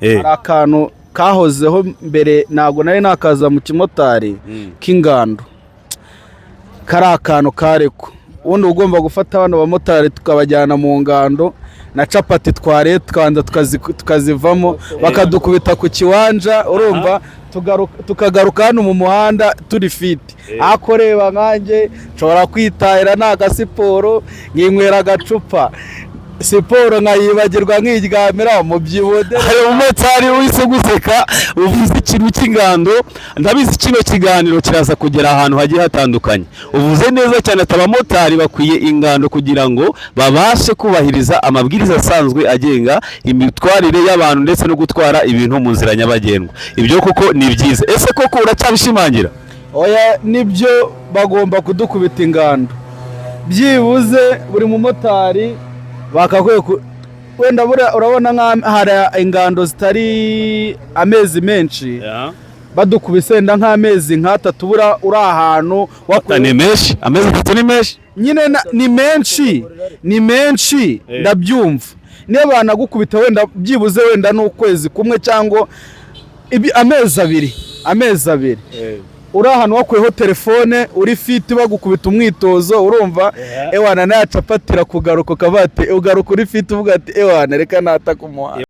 Hari akantu kahozeho mbere, ntabwo nari nakaza mu kimotari, k'ingando. Kari akantu karekwa. Ubundi ugomba gufata bano bamotari tukabajyana mu ngando, na capati twariye tukabanza tukazivamo, bakadukubita ku kiwanja, urumva, tukagaruka hano mu muhanda turi fit. Ako reba nkanjye nshobora kwitahira nta gasiporo, nkinywera agacupa, siporo nkayibagirwa, nkiryamira mu byibode. Hari umumotari wise guseka, uvuze ikintu cy'ingando. Ndabizi kino kiganiro kiraza kugera ahantu hagiye hatandukanye. Uvuze neza cyane ati abamotari bakwiye ingando kugira ngo babashe kubahiriza amabwiriza asanzwe agenga imitwarire y'abantu ndetse no gutwara ibintu mu nzira nyabagendwa. Ibyo koko ni byiza. Ese koko uracyabishimangira? Oya, nibyo, bagomba kudukubita ingando. Byibuze buri mumotari bakakwiye wenda buriya urabona nka hari ingando zitari amezi menshi, badukubise wenda nk'amezi nk'atatu, buriya uri ahantu wakuye. Ni menshi, amezi 3 ni menshi. Nyine ni menshi, ni menshi, ndabyumva. Niyo banagukubita wenda byibuze wenda n'ukwezi kumwe cyangwa amezi 2, amezi 2 uri ahantu wakuyeho telefone, uri fit, bagukubita umwitozo, urumva, ewana, naya capati kugaruka ukavuga ati ugaruka uri fit, uvuga ati: "Ewana, reka nataka umuhanda."